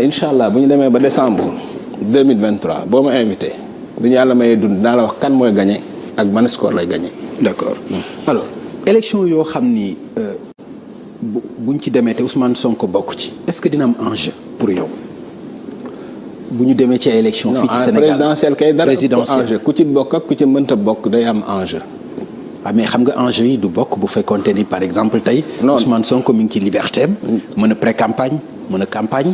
incha allah bu ñu demee ba décembre 2023 boo ma invité bu ñu yàlla mayee dund naa la wax kan mooy gagné ak ban score lay gagné. d'accord alors élection yoo xam ni buñ ci demee te Ousmane Sonko bokk ci est-ce que dina am enjeu pour yow bu ñu demee ci élection fii ci Sénégal présidentielle kay dara enjeu ku ci bokk ak ku ci mënta bokk day am enjeu. mais xam nga enjeu yi du bokk bu fekkonte ni par exemple tey Ousmane Sonko mi ngi ci liberté am mën a pré-campagne mën a campagne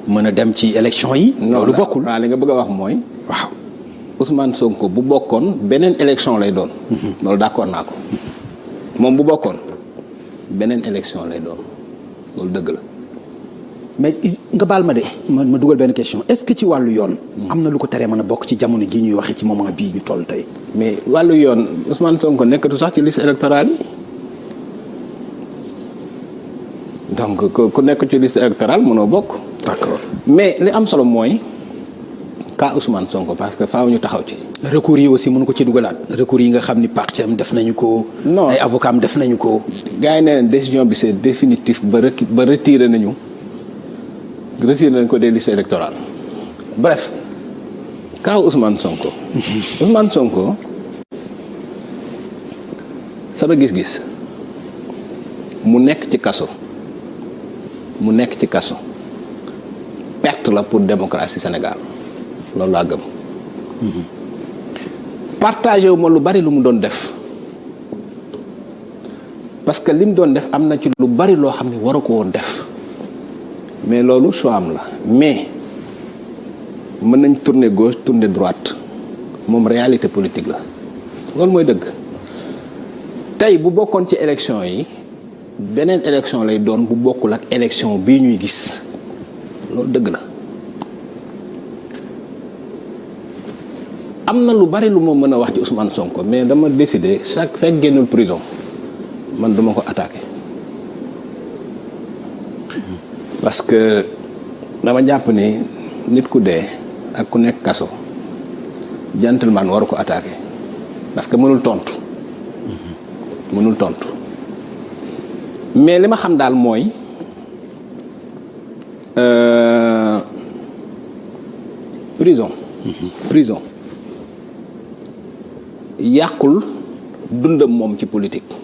mën a dem ci élection yi loolu bokkul waaw li nga bëgg a wax mooy waaw Ousmane Sonko bu bokkoon beneen élection lay doon loolu d'accord naa ko moom bu bokkoon beneen élection lay doon loolu dëgg la mais nga baal ma de ma dugal benn question est-ce que ci wàllu yoon am na lu ko teree mën a bokk ci jamono ji ñuy waxee ci moment bii ñu toll tey mais wàllu yoon Ousmane Sonko nekkatu sax ci liste électorale yi donc ku nekk ci liste électorale mënoo bokk. d'accord mais li am solo mooy cas Ousmane Sonko parce que faaw ñu taxaw ci. recours yi aussi mënu ko ci dugalaat recours yi nga xam ni parti am def nañu ko. non ay avocat am def nañu ko. gars yi nee décision bi c'est définitif ba retiré nañu ko des listes électorales bref cas Ousmane Sonko. Ousmane Sonko sama gis-gis mu nekk ci kaso perte la pour démocratie Sénégal loolu laa gëm. partagé wu ma lu bari lu mu doon def parce que li mu doon def am na ci lu bari loo xam ne waru ko woon def mais loolu choix am la mais mën nañ tourner gauche tourner droite moom réalité politique la loolu mooy dëgg. tey bu bokkoon ci élection yi beneen élection lay doon bu bokkul ak élection bii ñuy gis loolu dëgg la. am na lu bari lu ma mën a wax ci Ousmane Sonko mais dama décider fekk génnul prison man duma ko attaquer parce que dama jàpp ni nit ku dee ak ku nekk kaso gentleman waru ko attaquer parce que mënul tontu mais li ma xam daal mooy prison yàqul dundam moom ci politique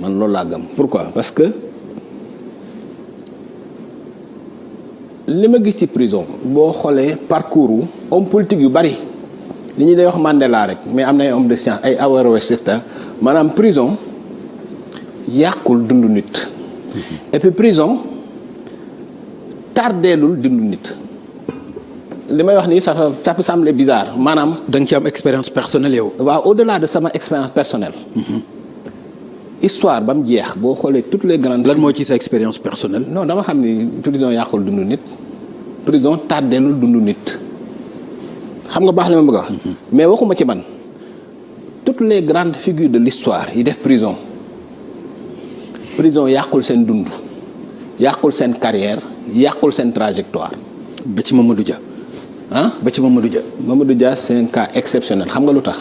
man loolu laa gëm pourquoi parce que li ma gis ci prison boo xoolee parcours homme politique yu bari li ñuy day wax Mandela rek mais am na ay homme de science ay Averroès maanaam prison yàqul dundu nit et puis prison tardeelul dundu nit li may wax nii ça peut sembler bizarre maanaam. da nga ci am expérience personnelle yow. waaw au-delà de sama expérience personnelle. histoire ba mu jeex boo xoolee toutes les grandes. lan moo ci sa expérience personnelle. non dama xam ni prison yàqul dundu nit prison tardeelul dundu nit xam nga baax li ma bëgg a wax. mais waxuma ci man toutes les grandes figures de l'histoire yi def prison yàqul seen dund yàqul seen carrière yàqul seen trajectoire. ba ci Mamadou Dia. ba ci Mamadou Dia. Mamadou Dia c'est un cas exceptionnel xam nga lu tax.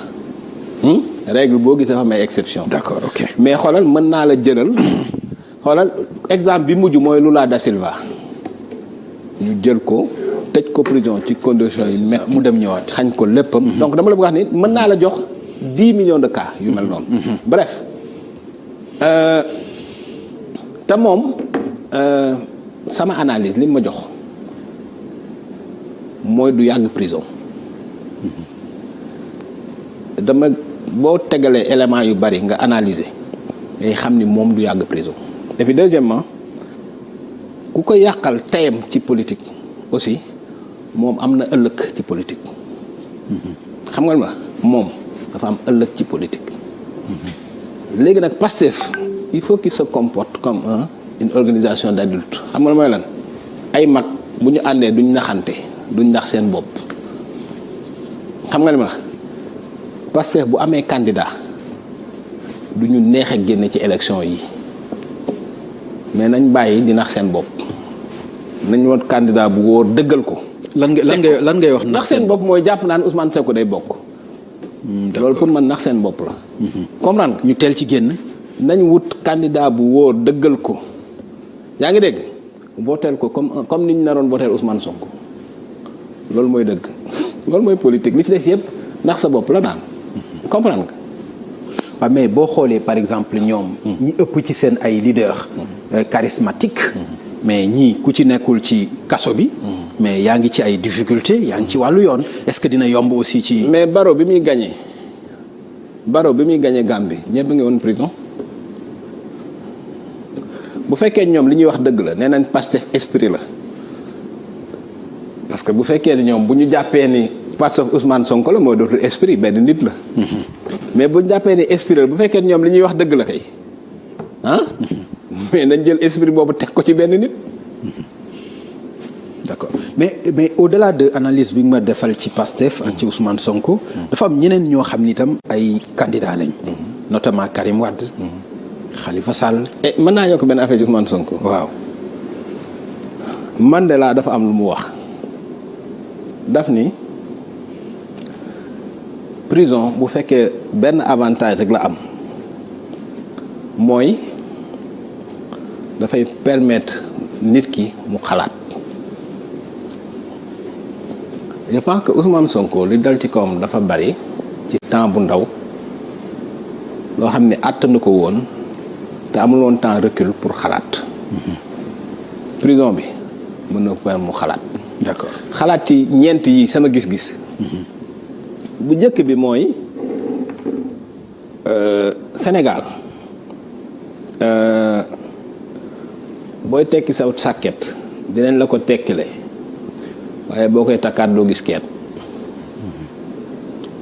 règle boo gisee dafa am ay exception. d'accord ok mais xoolal mën naa la jëlal xoolal exemple bi mujj mooy Lula da Silva ñu jël ko tëj ko prison ci conditions yi métti mu dem ñëwaat xañ ko léppam. donc dama la bëgg wax ni mën naa la jox 10 millions de cas yu mel noonu. bref te moom sama analyse li ma jox mooy du yàgg prison dama boo tegalee éléments yu bari nga analyser ngay xam ni moom du yàgg prison et puis deuxièmement ku ko yàqal teyam ci politique aussi moom am na ëllëg ci politique xam nga ma moom dafa am ëllëg ci politique léegi nag Pastef il faut qu'il se comporte comme une organisation d'adultes xam nga mooy lan ay mag bu ñu àndee duñ naxante duñ nax seen bopp xam nga li ma Pastef bu amee candidat du ñu neex a génn ci élection yi mais nañ bàyyi di nax seen bopp nañ woon candidat bu wóor dëggal ko. lan ngay wax nax seen bopp mooy jàpp naan Ousmane Sonko day bokk. loolu pour man nax seen bopp la. comprendre nga ñu teel ci génn. nañ wut candidat bu wóor dëggal ko yaa ngi dégg votel ko comme ni ñu naroon votel Ousmane Sonko loolu mooy dëgg loolu mooy politique li ci des yëpp ndax sa bopp la daal comprendre nga. waaw mais boo xoolee par exemple ñoom. ñi ëpp ci seen ay leaders. charismatiques. mais ñii ku ci nekkul ci kaso bi. mais yaa ngi ci ay difficultés yaa ngi ci wàllu yoon est-ce que dina yomb aussi ci. mais Barrow bi muy gagné Gambie ñëpp ngi woon prison bu fekkee ñoom li ñuy wax dëgg la nee nañ Pastef esprit la parce que bu fekkee ni ñoom bu ñu jàppee ni Pastef Ousmane Sonko la mooy dootul esprit benn nit la. mais bu ñu jàppee ni esprit la bu fekkee ni ñoom li ñuy wax dëgg la kay mais nañ jël esprit boobu teg ko ci benn nit. d'accord mais au-delà de analyse bi nga ma defal ci Pastef ak ci Ousmane Sonko. dafa am ñeneen ñoo xam ni itam ay candidats lañu. notamment Karim Wade. Khalifa Sall. mën naa yokk benn affaire ci Ousmane Sonko. waaw. Mandela dafa am lu mu wax daf ni prison bu fekkee benn avantage rek la am mooy dafay permettre nit ki mu xalaat. je pense que Ousmane Sonko li dal ci kawam dafa bari ci temps bu ndaw loo xam ne àttanu ko woon te amul woon temps recul pour xalaat. prison bi mën na ko mu xalaat. d'accord xalaat ci ñeent yi sama gis-gis. bu njëkk bi mooy Sénégal booy tekki saw sàkket dinañ la ko tekkile waaye boo koy takkaat doo gis kenn.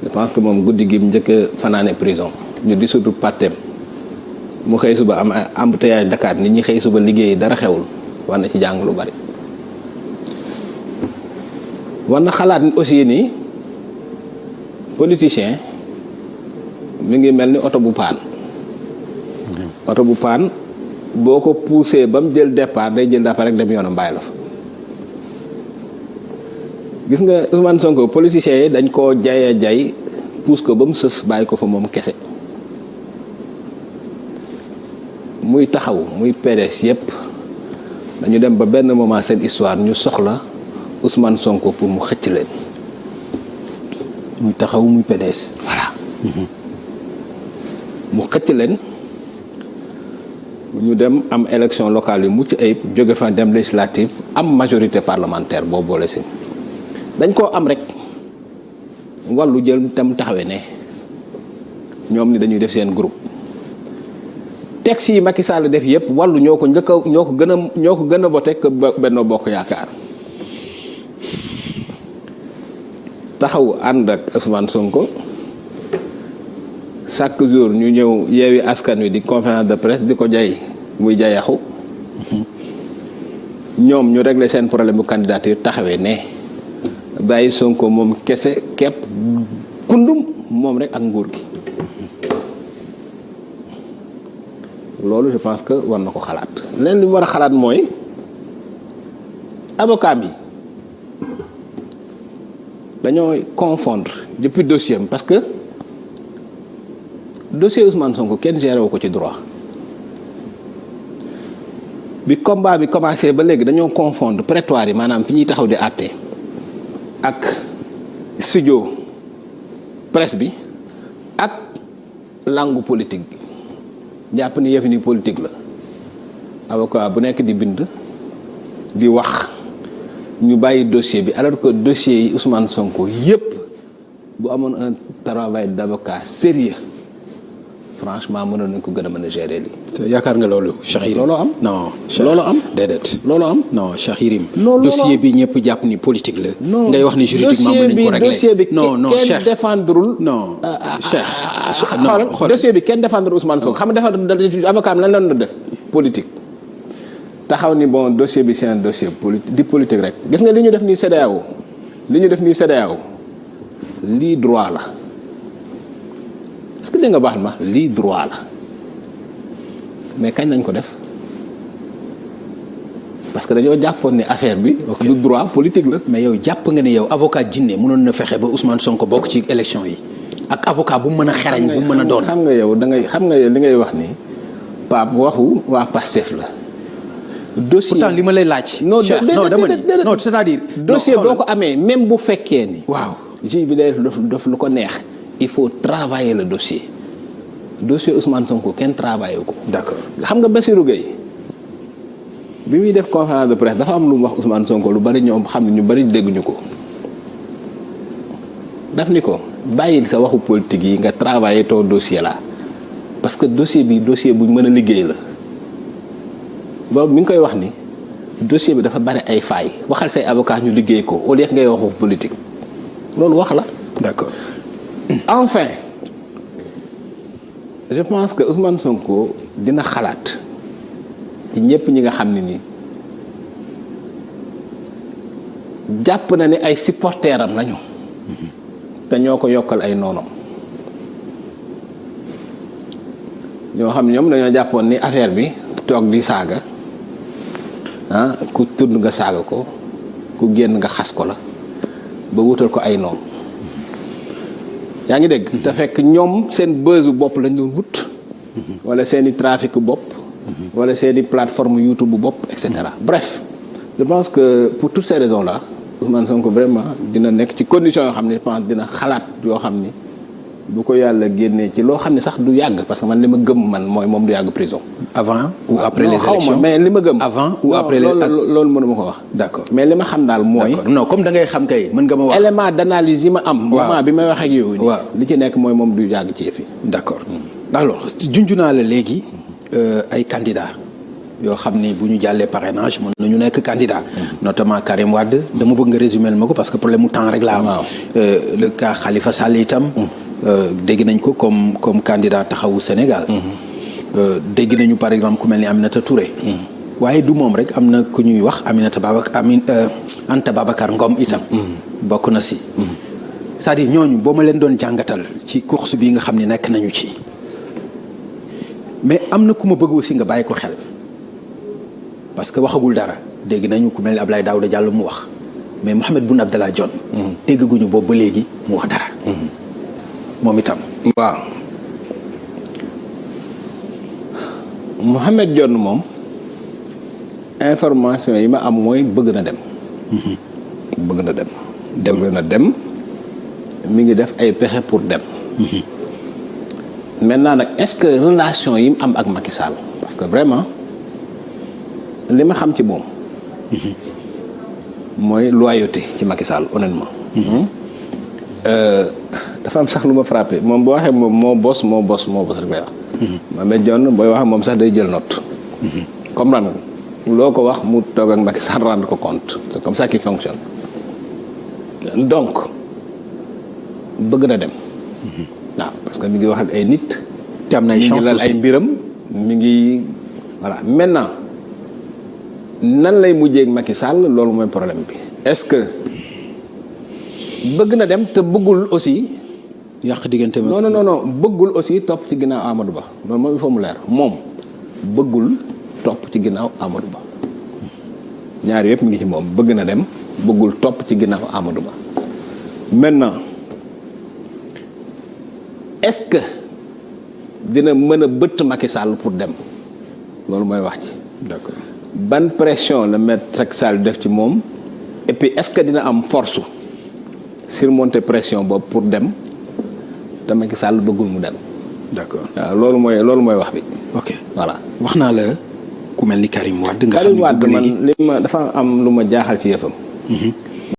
je pense que moom guddi gi mu njëkk a fanaane prison ñu di surtout partem mu xëy suba am embouteillage Dakar nit ñi xëy suba liggéey dara xewul war na ci jàng lu bari. war na xalaat aussi ni politicien mi ngi mel ni oto bu paan. oto bu paan boo ko poussé ba mu jël départ day jël départ rek dem yoonam bàyyi la fa. gis nga Ousmane Sonko politiciens yi dañ koo jay pousse ko ba mu sës bàyyi ko fa moom kese. muy taxaw muy PDS yépp dañu dem ba benn moment seen histoire ñu soxla Ousmane Sonko pour mu xëcc leen. muy taxaw muy PDS. voilà. mu xëcc leen ñu dem am élection locale yu mucc ayib jóge fa dem législative am majorité parlementaire boobu boole si. dañ koo am rek wàllu jël tam taxawee ne ñoom ni dañuy def seen groupe. texte yi Macky Sall def yëpp wàllu ñoo ko njëkk a ñoo ko gën a voté que Benno Bokk Yaakaar. taxaw ànd ak Ousmane Sonko chaque jour ñu ñëw yeewi askan wi di conférence de presse di ko jay muy jayaxu ñoom ñu régler seen problème bu candidature taxawee ne bàyyi Sonko moom kese képp kundum moom rek ak nguur gi. loolu je pense que war na ko xalaat leen li mu war a xalaat mooy avocat bi dañoo confondre depuis dossier am parce que dossier Ousmane Sonko kenn géré wu ko ci droit bi combat bi commencé ba léegi dañoo confondre prétoire yi maanaam fi ñuy taxaw di àtte ak studio presse bi ak langue politique bi jàpp ni yëf ni politique la avocat bu nekk di bind di wax ñu bàyyi dossier bi alors que dossier yi Ousmane Sonko yépp bu amoon un travail d'avocat sérieux franchement mënoon nañ ko gën a mën a gérer lii. te yaakaar nga loolu Cheikh Yérim. loolu am non loolu am déedéet. loolu am non Cheikh Yérim. dossier bi ñëpp jàpp ni politique la. non ngay wax ni juridiquement mën nañ ko régler. dossier bi non kenn Cheikh défendrul. non Cheikh. xoolal dossier bi kenn défendre Ousmane Sonko xam nga défendre avocat am lan la doon def politique. taxaw ni bon dossier bi c'est un dossier di politique rek gis nga li ñu def nii CEDEAO lii droit la est-ce que dégg nga baax ma lii droit la mais kañ lañ ko def parce que dañoo jàppoon ne affaire bi. du droit politique la. mais yow jàpp nga ne yow avocat jinne mënoon na fexe ba Ousmane Sonko bokk ci élection yi ak avocat bu mën a xerañ bu mën a doon. xam nga yow li ngay wax nii Pape waxu waa Pastef la dossier pourtant li ma lay laaj. non dama ni non c'est-à-dire. dossier boo ko amee même bu fekkee ni. waaw juge bi day def lu ko neex il faut travailler le dossier Ousmane Sonko kenn travaillé ko. d'accord xam nga Bassirou Gueye bi muy def conférence de presse dafa am lu mu wax Ousmane Sonko lu bari ñoom xam ne ñu bari dégguñu ko daf ni ko bàyyil sa waxu politique yi nga travailler ton dossier là parce que dossier bi dossier buñ mën a liggéey la boobu mi ngi koy wax ni dossier bi dafa bari ay failles waxal say avocat ñu liggéey ko au lieu ngay waxu politique loolu wax la. d'accord enfin je pense que Ousmane Sonko dina xalaat ci ñëpp ñi nga xam ne nii jàpp na ni ay supporters am lañu te ñoo ko yokkal ay noonam ñoo xam ñoom dañoo jàppoon ni affaire bi toog di saaga ku tudd nga saaga ko ku génn nga xas ko la ba wutal ko ay noonu yaa ngi dégg. te fekk ñoom seen buzz bu bopp lañ doon wut. wala seen i trafic bopp. wala seen i plateforme YouTube bu bopp et cetera. Bref je pense que pour toutes ces raisons là Ousmane Sonko vraiment dina nekk ci condition yoo xam ne je pense dina xalaat yoo xam ni bu ko yàlla génnee ci loo xam ne sax du yàgg parce que man li ma gëm man mooy moom du yàgg prison. avant ou après les élections mais li ma gëm. avant ou après les loolu mënuma ko wax. d'accord mais li ma xam daal mooy. d'accord non comme da ngay xam kay mën nga ma wax. élément d'analyse yi ma am. moment bi may wax ak yow. waaw li ci nekk mooy moom du yàgg ci yëf yi. d'accord alors junj naa la léegi ay candidats yoo xam ni bu ñu jàllee parrainage mën nañu nekk candidat. notamment Karim Wade dama bëgg nga résumer ma ko parce que problème mu temps rek la am. le cas Khalifa Sall itam. dégg nañ ko comme candidat taxawu Sénégal. dégg nañu par exemple ku mel ni Aminata Touré. waaye du moom rek am na ku ñuy wax Anta Babacar Ngom itam. bokk na si. c'est-à-dire ñooñu boo ma leen doon jàngatal ci course bii nga xam ne nekk nañu ci. mais am na ku ma bëgg aussi nga bàyyi ko xel parce que waxagul dara dégg nañu ku mel ni Abdoulaye Daouda Diallo mu wax mais Mahammed Boun Abdallah Dionne. dégguñu boobu ba léegi mu wax dara. moom itam. waaw Mohamed Dionne moom information yi ma am mooy bëgg na dem. bëgg na dem mi ngi def ay pexe pour dem. maintenant nag est-ce que relation yi mu am ak Macky Sall parce que vraiment li ma xam ci moom. mooy loyauté ci Macky Sall honnêtement. dafa am sax lu ma frappé moom boo waxee moom moo bos rek lay wax. Mohamed Dionne booy wax moom sax day jël note. comprendre nga loo ko wax mu toog ak Macky Sall rendre ko compte c'est comme ça qu'il fonctionne donc bëgg na dem. waaw parce que mi ngi wax ak ay nit. te am na ay chance ay mbiram mi ngi voilà maintenant nan lay mujjee ak Macky Sall loolu mooy problème bi est-ce que. bëgg na dem te bëggul aussi. yàq diggante ma. non bëggul aussi topp ci ginnaaw Amadou Ba loolu moom il faut mu leer moom bëggul topp ci ginnaaw Amadou Ba ñaar yëpp mi ngi ci moom bëgg na dem bëggul topp ci ginnaaw Amadou Ba maintenant est-ce que dina mën a bëtt Macky Sall pour dem loolu mooy wax ci. d'accord ban pression la mettre Macky Sall def ci moom et puis est-ce que dina am force. surmonter pression boobu pour dem te Macky Sall bëggul mu dem. d'accord waaw loolu mooy wax bi. ok voilà wax naa la ku mel ni Karim Wade. nga xam Karim ni Wade man li ma dafa am lu ma jaaxal ci yëfam.